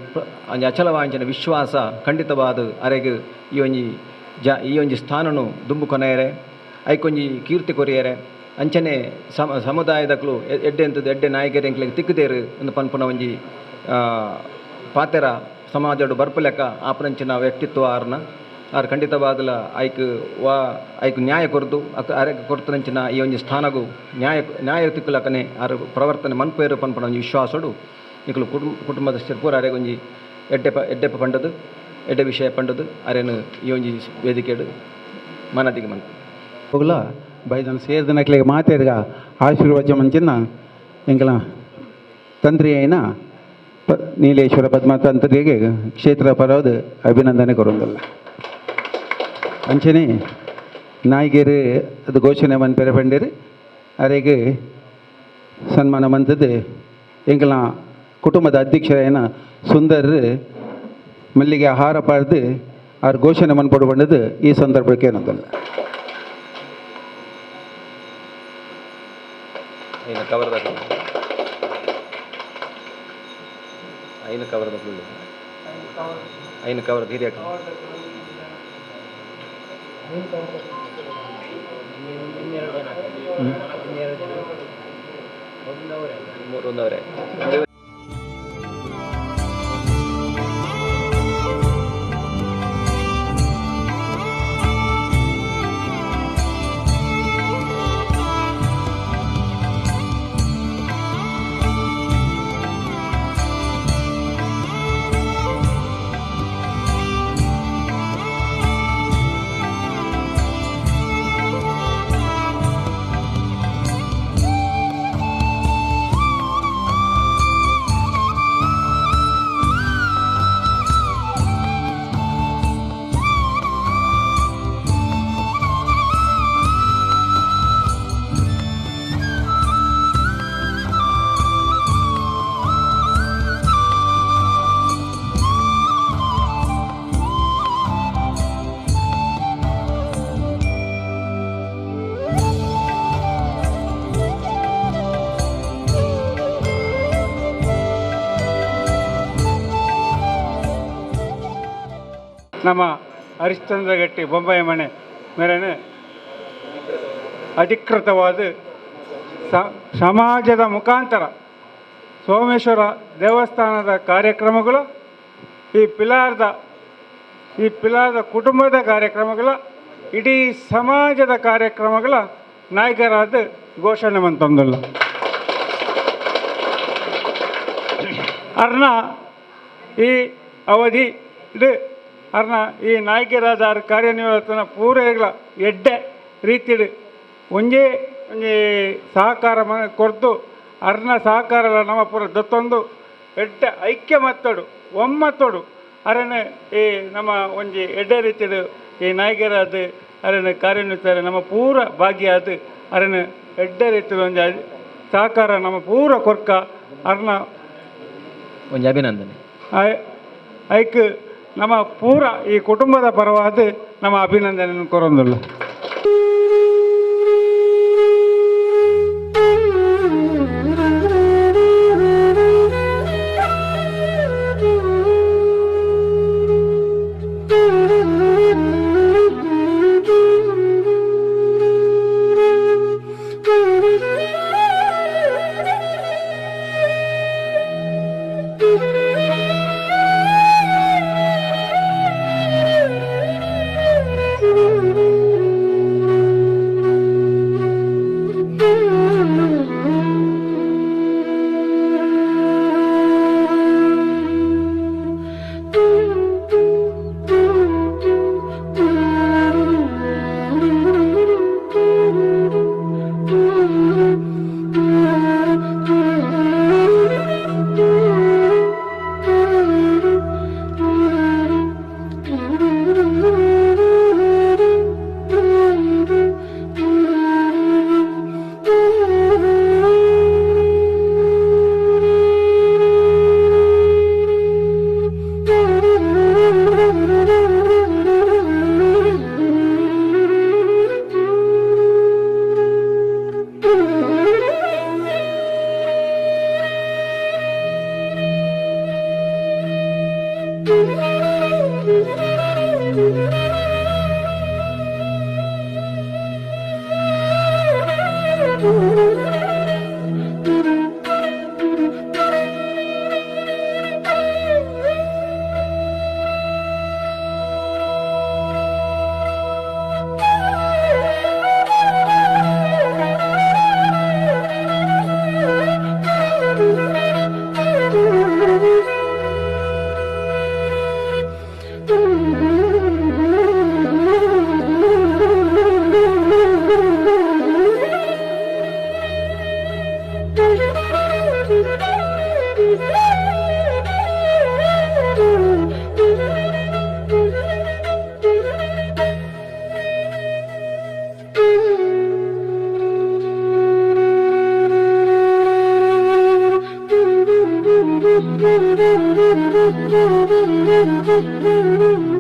ಒಂಜಿ ಅಚಲವಾಂಚಿನ ವಿಶ್ವಾಸ ಖಂಡಿತವಾದ ಅರೆಗೆ ಈ ಒಂಜಿ ಈ ಒಂಜಿ ಸ್ಥಾನನು ದುಂಬು ಕೊನೆಯರೆ ಐಕೊಂಜಿ ಕೀರ್ತಿ ಕೊರಿಯರೆ. ಅಂಚನೆ ಸಮುದಾಯದಕ್ಲು ಎಡ್ಡೆ ಅಂತದ್ದು ಎಡ್ಡೆ ನಾಯಕರು ಎಂಕ್ಲೆಗ್ ತಿಕ್ಕುದೇರು ಒಂದು ಪನ್ಪುನ ಒಂಜಿ ಪಾತೆರ ಸಮಾಜಡು ಬರ್ಪುಲೆಕ್ಕ ಆಪನಂಚಿನ ವ್ಯಕ್ತಿತ್ವ ಆರ್ನ ಆರ್ ಖಂಡಿತವಾದಲ ಐಕ್ ವಾ ಐಕ್ ನ್ಯಾಯ ಕೊರ್ದು ಅಕ್ ಅರೆಗ್ ಕೊರ್ತನಂಚಿನ ಈ ಒಂಜಿ ಸ್ಥಾನಗು ನ್ಯಾಯ ನ್ಯಾಯ ತಿಕ್ಕುಲಕನೆ ಆರು ಪ್ರವರ್ತನೆ ಮನ್ಪೇರು ಪನ್ಪುನ ಒಂಜಿ ವಿಶ್ವಾಸಡು ನಿಕುಲು ಕುಟುಂಬದ ಪೂರ ಅರೆಗ್ ಒಂಜಿ ಎಡ್ಡೆಪ ಪಂಡದು ಎಡ್ಡೆ ವಿಷಯ ಪಂಡದು ಅರೆನು ಈ ಒಂಜಿ ವೇದಿಕೆಡು ಮನದಿಗೆ ಮನ್ಪು. ಹೋಗಲ ಬೈದನ್ ಸೇರ್ದನಕ್ಲೆಗ್ ಮಾತೆರ್ಗ ಆಶೀರ್ವಚ ಮಂಚಿನ ಎಂಕಲ ತಂತ್ರಿ అయిన ನೀಲೇಶ್ವರ ಪದ್ಮ ತಂತ್ರಿಗೆ ಕ್ಷೇತ್ರ ಪರವಾದ ಅಭಿನಂದನೆ ಕೊರೊಂದುಲ್ಲ. ಅಂಚನೆ ನಾಯ್ಗೆರ್ ಅದು ಘೋಷಣೆ ಮನ್ಪೆರೆ ಪಂಡೇರು ಅರೆಗ್ ಸನ್ಮಾನ ಮಂತದ್ದು ಎಂಕಲ್ನ ಕುಟುಂಬದ ಅಧ್ಯಕ್ಷರಾಯನ ಸುಂದರ್ ಮಲ್ಲಿಗೆ ಆಹಾರ ಪಾಡ್ದು ಆರು ಘೋಷಣೆ ಮನ್ಪೊಡು ಪಂಡದು ಈ ಸಂದರ್ಭಕ್ಕೆ ಏನಂದಲ್ಲ. ಐನು ಕವರ್ ಐನು ಕವರ್ ಧೀರ್ಯ ಮೂರೊಂದವರೆ. ನಮ್ಮ ಹರಿಶ್ಚಂದ್ರ ಗಟ್ಟಿ ಬೊಂಬಾಯಿ ಮನೆ ಮೇರೆನೆ ಅಧಿಕೃತವಾದ ಸಮಾಜದ ಮುಖಾಂತರ ಸೋಮೇಶ್ವರ ದೇವಸ್ಥಾನದ ಕಾರ್ಯಕ್ರಮಗಳು, ಈ ಪಿಲಾರ್ದ ಕುಟುಂಬದ ಕಾರ್ಯಕ್ರಮಗಳ, ಇಡೀ ಸಮಾಜದ ಕಾರ್ಯಕ್ರಮಗಳ ನಾಯಕರಾದ ಘೋಷಣೆ ಮಂತಂದಲ್ಲ. ಅರ್ನ ಈ ಅವಧಿ ಅರ್ನ ಈ ನಾಯಕರಾದ ಕಾರ್ಯನಿರ್ವಹಣೆ ಪೂರೈಗಳ ಎಡ್ಡೆ ರೀತಿಡು ಒಂಜೇ ಒಂಜಿ ಸಹಕಾರ ಕೊರ್ದು ಅರ್ನ ಸಹಕಾರ ನಮ್ಮ ಪೂರ ದತ್ತೊಂದು ಎಡ್ಡೆ ಐಕ್ಯ ಮತ್ತೊಡು ಒಮ್ಮತ್ತೊಡು ಅರನೆ ಈ ನಮ್ಮ ಒಂಜಿ ಎಡ್ಡೆ ರೀತಿಡು ಈ ನಾಯಕರಾದ ಅರನೆ ಕಾರ್ಯನಿರ್ವಹಿಸ್ತಾರೆ. ನಮ್ಮ ಪೂರ ಭಾಗ್ಯ ಆದ ಅರನೆ ಎಡ್ಡೆ ರೀತಿಯ ಒಂಜಿ ಸಹಕಾರ ನಮ್ಮ ಪೂರ ಕೊರ್ಕ ಅರ್ನ ಒಂಜಿ ಅಭಿನಂದನೆ ಐಕ್ ನಮ್ಮ ಪೂರ ಈ ಕುಟುಂಬದ ಪರವಾದ ನಮ್ಮ ಅಭಿನಂದನೆ ಕೊರೊಂದುಲ್ಲ.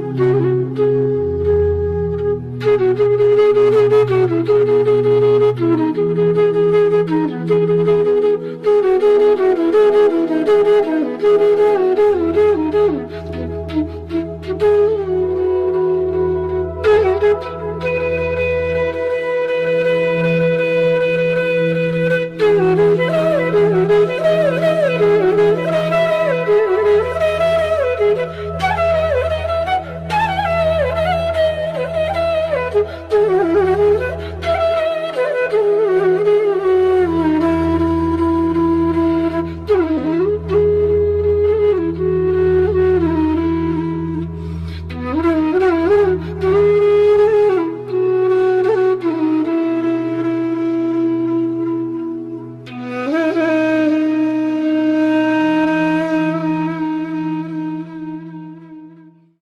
Thank you.